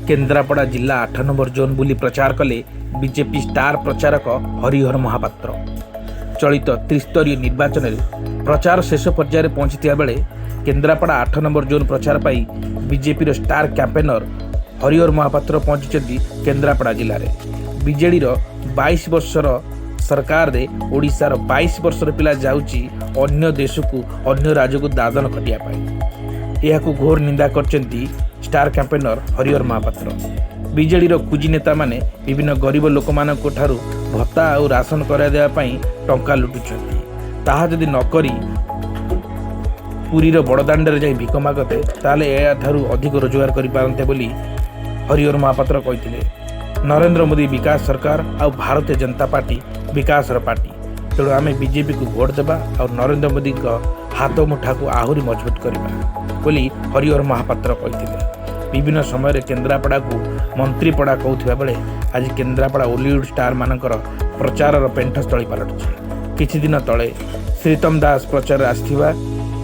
କେନ୍ଦ୍ରାପଡ଼ା ଜିଲ୍ଲା 8 number zone ବୁଲି ପ୍ରଚାର କଲେ ବିଜେପି ଷ୍ଟାର ପ୍ରଚାରକ ହରିହର ମହାପାତ୍ର। ଚଳିତ ତ୍ରିସ୍ତରୀୟ ନିର୍ବାଚନରେ ପ୍ରଚାର ଶେଷ ପର୍ଯ୍ୟାୟରେ ପହଞ୍ଚିଥିବା ବେଳେ କେନ୍ଦ୍ରାପଡ଼ା 8 ନମ୍ବର ଜୋନ୍ ପ୍ରଚାର ପାଇଁ ବିଜେପିର ଷ୍ଟାର କ୍ୟାମ୍ପେନର ହରିହର ମହାପାତ୍ର ପହଞ୍ଚିଛନ୍ତି କେନ୍ଦ୍ରାପଡ଼ା ଜିଲ୍ଲାରେ। ବିଜେଡ଼ିର 22 ବର୍ଷର ସରକାରରେ ଓଡ଼ିଶାର 22 ବର୍ଷର ପିଲା ଯାଉଛି ଅନ୍ୟ ଦେଶକୁ, ଅନ୍ୟ ରାଜ୍ୟକୁ ଦାଦନ ଖଟିବା ପାଇଁ। ଏହାକୁ ଘୋର ନିନ୍ଦା କରିଛନ୍ତି ଷ୍ଟାର କ୍ୟାମ୍ପେନର ହରିହର ମହାପାତ୍ର। ବିଜେଡ଼ିର କୁଜି ନେତାମାନେ ବିଭିନ୍ନ ଗରିବ ଲୋକମାନଙ୍କ ଠାରୁ ଭତ୍ତା ଆଉ ରାସନ କରାଇ ଦେବା ପାଇଁ ଟଙ୍କା ଲୁଟୁଛନ୍ତି। ତାହା ଯଦି ନ କରି ପୁରୀର ବଡ଼ଦାଣ୍ଡରେ ଯାଇ ଭିକ ମାଗନ୍ତେ, ତାହେଲେ ଏହାଠାରୁ ଅଧିକ ରୋଜଗାର କରିପାରନ୍ତେ ବୋଲି ହରିହର ମହାପାତ୍ର କହିଥିଲେ। ନରେନ୍ଦ୍ର ମୋଦି ବିକାଶ ସରକାର ଆଉ ଭାରତୀୟ ଜନତା ପାର୍ଟି ବିକାଶର ପାର୍ଟି। ତେଣୁ ଆମେ ବିଜେପିକୁ ଭୋଟ ଦେବା ଆଉ ନରେନ୍ଦ୍ର ମୋଦିଙ୍କ ହାତ ମୁଠାକୁ ଆହୁରି ମଜବୁତ କରିବା ବୋଲି ହରିହର ମହାପାତ୍ର କହିଥିଲେ। ବିଭିନ୍ନ ସମୟରେ କେନ୍ଦ୍ରାପଡ଼ାକୁ ମନ୍ତ୍ରୀପଡ଼ା କହୁଥିବା ବେଳେ ଆଜି କେନ୍ଦ୍ରାପଡ଼ା ଓଲିଉଡ଼ ଷ୍ଟାରମାନଙ୍କର ପ୍ରଚାରର ପେଣ୍ଠସ୍ଥଳୀ ପାଲଟିଛି। କିଛି ଦିନ ତଳେ ଶ୍ରୀତମ ଦାସ ପ୍ରଚାରରେ ଆସିଥିବା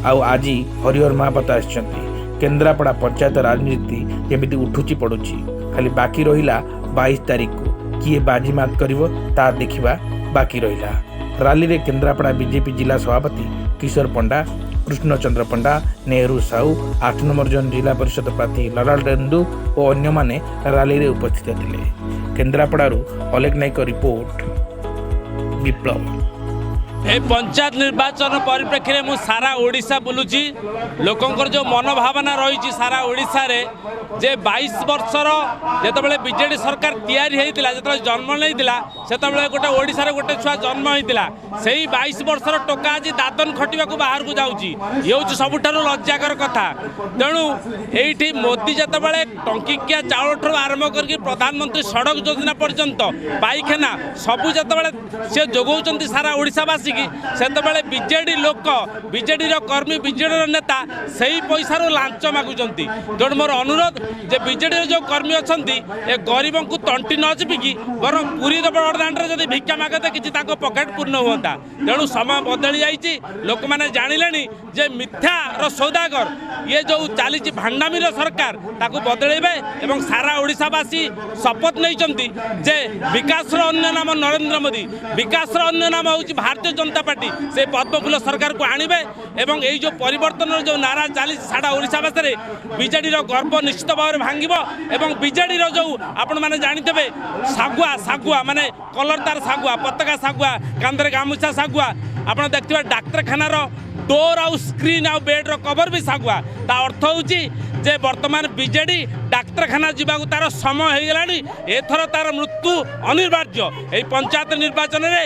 ଆଉ ଆଜି ହରିହର ମହାପାତ୍ର ଆସିଛନ୍ତି। କେନ୍ଦ୍ରାପଡ଼ା ପଞ୍ଚାୟତ ରାଜନୀତି ଯେମିତି ଉଠୁଛି ପଡ଼ୁଛି, ଖାଲି ବାକି ରହିଲା 22 ତାରିଖକୁ କିଏ ବାଜି ମାତ କରିବ ତାହା ଦେଖିବା ବାକି ରହିଲା। ରାଲିରେ କେନ୍ଦ୍ରାପଡ଼ା ବିଜେପି ଜିଲ୍ଲା ସଭାପତି କିଶୋର ପଣ୍ଡା, କୃଷ୍ଣଚନ୍ଦ୍ର ପଣ୍ଡା, ନେହେରୁ ସାହୁ, 8 ନମ୍ବର ଜୋନ୍ ଜିଲ୍ଲା ପରିଷଦ ପ୍ରାର୍ଥୀ ଲଲାଟ ରେନ୍ଦୁ ଓ ଅନ୍ୟମାନେ ରାଲିରେ ଉପସ୍ଥିତ ଥିଲେ। କେନ୍ଦ୍ରାପଡ଼ାରୁ ଅଲେଖ ନାୟକ ରିପୋର୍ଟ, ବିପ୍ଳବ। ଏ ପଞ୍ଚାୟତ ନିର୍ବାଚନ ପରିପ୍ରେକ୍ଷୀରେ ମୁଁ ସାରା ଓଡ଼ିଶା ବୁଲୁଛି। ଲୋକଙ୍କର ଯେଉଁ ମନୋଭାବନା ରହିଛି ସାରା ଓଡ଼ିଶାରେ ଯେ 22 ବର୍ଷର ଯେତେବେଳେ ବିଜେଡ଼ି ସରକାର ତିଆରି ହେଇଥିଲା, ଯେତେବେଳେ ଜନ୍ମ ନେଇଥିଲା, ସେତେବେଳେ ଗୋଟେ ଓଡ଼ିଶାରେ ଗୋଟେ ଛୁଆ ଜନ୍ମ ହେଇଥିଲା। ସେଇ 22 ବର୍ଷର ଟୋକା ଆଜି ଦାଦନ ଖଟିବାକୁ ବାହାରକୁ ଯାଉଛି। ଇଏ ହେଉଛି ସବୁଠାରୁ ଲଜ୍ଜାକର କଥା। ତେଣୁ ଏଇଠି ମୋଦି ଯେତେବେଳେ ଟଙ୍କିକିଆ ଚାଉଳଠାରୁ ଆରମ୍ଭ କରିକି ପ୍ରଧାନମନ୍ତ୍ରୀ ସଡ଼କ ଯୋଜନା ପର୍ଯ୍ୟନ୍ତ, ପାଇଖାନା ସବୁ ଯେତେବେଳେ ସେ ଯୋଗାଉଛନ୍ତି ସାରା ଓଡ଼ିଶାବାସୀକି, ସେତେବେଳେ ବିଜେଡ଼ି ଲୋକ, ବିଜେଡ଼ିର କର୍ମୀ, ବିଜେଡ଼ିର ନେତା ସେଇ ପଇସାରୁ ଲାଞ୍ଚ ମାଗୁଛନ୍ତି। ତେଣୁ ମୋର ଅନୁରୋଧ ଯେ ବିଜେଡ଼ିର ଯେଉଁ କର୍ମୀ ଅଛନ୍ତି, ଏ ଗରିବଙ୍କୁ ତଣ୍ଟି ନ ଚିପିକି ବରଂ ପୁରୀ ବଡ଼ଦାଣ୍ଡରେ ଯଦି ଭିକ୍ଷା ମାଗନ୍ତେ, କିଛି ତାଙ୍କ ପକେଟ ପୂର୍ଣ୍ଣ ହୁଅନ୍ତା। ତେଣୁ ସମୟ ବଦଳି ଯାଇଛି। ଲୋକମାନେ ଜାଣିଲେଣି ଯେ ମିଥ୍ୟାର ସୌଦାଗର ଇଏ ଯେଉଁ ଚାଲିଛି ଭାଣ୍ଡାମିର ସରକାର, ତାକୁ ବଦଳେଇବେ ଏବଂ ସାରା ଓଡ଼ିଶାବାସୀ ଶପଥ ନେଇଛନ୍ତି ଯେ ବିକାଶର ଅନ୍ୟ ନାମ ନରେନ୍ଦ୍ର ମୋଦି, ବିକାଶର ଅନ୍ୟ ନାମ ହେଉଛି ଭାରତୀୟ ଜନତା ପାର୍ଟି। ସେ ପଦ୍ମଫୁଲ ସରକାରକୁ ଆଣିବେ ଏବଂ ଏଇ ଯେଉଁ ପରିବର୍ତ୍ତନର ଯେଉଁ ନାରା ଚାଲିଛି ସାରା ଓଡ଼ିଶାବାସୀରେ, ବିଜେଡ଼ିର ଗର୍ବ ନିଶ୍ଚିତ ଭାବରେ ଭାଙ୍ଗିବ। ଏବଂ ବିଜେଡ଼ିର ଯେଉଁ ଆପଣମାନେ ଜାଣିଥିବେ ଶାଗୁଆ, ଶାଗୁଆ ମାନେ କଲର୍ ତାର ଶାଗୁଆ, ପତାକା ଶାଗୁଆ, କାନ୍ଧରେ ଗାମୁଛା ଶାଗୁଆ। ଆପଣ ଦେଖିଥିବେ ଡାକ୍ତରଖାନାର ଡୋର୍ ଆଉ ସ୍କ୍ରିନ୍ ଆଉ ବେଡ୍ର କଭର ବି ଶାଗୁଆ। ତା ଅର୍ଥ ହେଉଛି ଯେ ବର୍ତ୍ତମାନ ବିଜେଡ଼ି ଡାକ୍ତରଖାନା ଯିବାକୁ ତାର ସମୟ ହେଇଗଲାଣି। ଏଥର ତାର ମୃତ୍ୟୁ ଅନିବାର୍ଯ୍ୟ। ଏଇ ପଞ୍ଚାୟତ ନିର୍ବାଚନରେ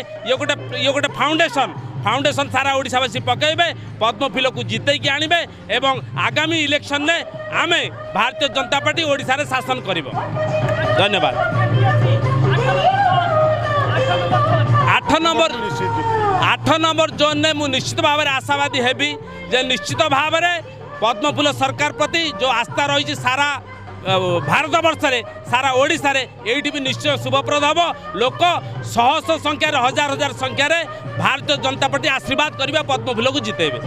ଇଏ ଗୋଟେ ଫାଉଣ୍ଡେସନ୍ ସାରା ଓଡ଼ିଶାବାସୀ ପକାଇବେ, ପଦ୍ମଫୁଲକୁ ଜିତେଇକି ଆଣିବେ ଏବଂ ଆଗାମୀ ଇଲେକ୍ସନରେ ଆମେ ଭାରତୀୟ ଜନତା ପାର୍ଟି ଓଡ଼ିଶାରେ ଶାସନ କରିବ। ଧନ୍ୟବାଦ। 8 ନମ୍ବର ଜୋନ୍ରେ ମୁଁ ନିଶ୍ଚିତ ଭାବରେ ଆଶାବାଦୀ ହେବି ଯେ ନିଶ୍ଚିତ ଭାବରେ ପଦ୍ମଫୁଲ ସରକାର ପ୍ରତି ଯେଉଁ ଆସ୍ଥା ରହିଛି ସାରା ଭାରତବର୍ଷରେ, ସାରା ଓଡ଼ିଶାରେ, ଏଇଠି ବି ନିଶ୍ଚୟ ଶୁଭପ୍ରଦ ହେବ। ଲୋକ ଶହ ଶହ ସଂଖ୍ୟାରେ, ହଜାର ହଜାର ସଂଖ୍ୟାରେ ଭାରତୀୟ ଜନତା ପାର୍ଟି ଆଶୀର୍ବାଦ କରିବା, ପଦ୍ମଫୁଲକୁ ଜିତେଇବେ।